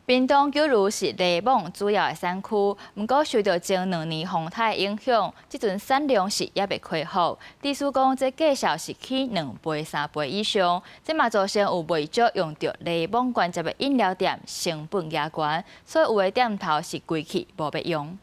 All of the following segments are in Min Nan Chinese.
屏東九如是檸檬主要的產區，毋過受著前兩年風颱影響，這陣產量是猶未恢復。地師講，這價數是起兩倍、三倍以上，這嘛造成有袂少用著檸檬原汁的飲料店成本加懸，所以有的店頭是規氣無欲用。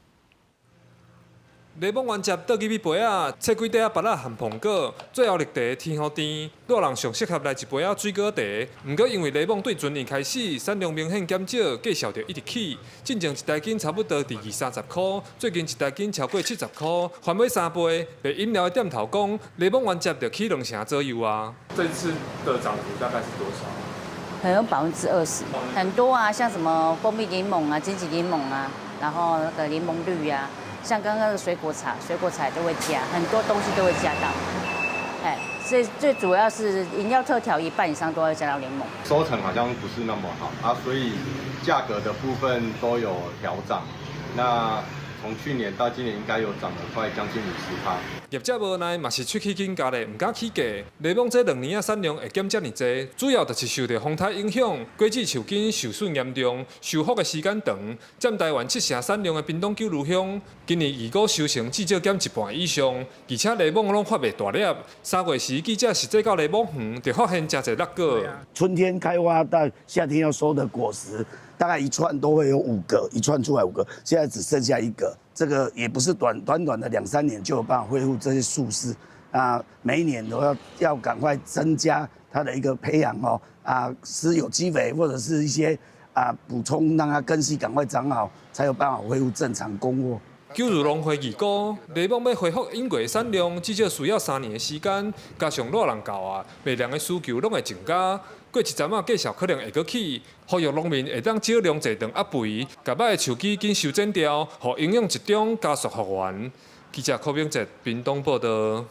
檸檬原汁倒入去杯仔，切幾塊仔芭樂和蘋果，最後綠茶天予甜。熱人上適合來一杯仔水果茶。毋過因為檸檬對船年開始產量明顯減少，價數就一直起。進前一大斤差不多佇二三十箍，最近一大斤超過70箍，翻倍三倍。賣飲料的店頭講，檸檬原汁就起兩成左右啊。這次的漲幅大概是多少？可能20%，很多啊，像什麼蜂蜜檸檬啊、金桔檸檬啊，然後那個檸檬綠啊。像剛剛的水果茶，水果茶都會加，很多東西都會加到。哎，所以最主要是飲料特調一半以上都會加到檸檬。收成好像不是那麼好啊，所以價格的部分都有調漲。那從去年到今年應該有漲了快將近50%。業者無奈嘛是喙齒緊咬咧，毋敢起價。檸檬這兩年仔產量會減遮爾濟，主要就是受著風颱影響，果子樹根受損嚴重，修復的時間長。佔台灣七成產量的屏東九如鄉，今年預估收成至少減一半以上，而且檸檬攏發袂大粒。3月時記者實際到檸檬園，就發現誠濟落果。春天開花到夏天要收的果實，大概一串都會有五個，一串出來五個，現在只剩下一個。這個也不是短短的兩三年就有辦法恢復這些樹勢啊，每一年都要趕快增加它的一個培養哦，啊，施有機肥或者是一些啊補充，讓它根系趕快長好，才有辦法恢復正常供貨。九如農會預估，檸檬欲恢復應過產量，至少需要3年的時間。加上熱人到啊，賣涼的需求攏會增加。過一陣仔價數可能會閣起，呼籲農民會當少量坐頓壓肥，共䆀的樹枝緊修剪掉，予營養集中，加速復原。記者柯炳哲屏東報導。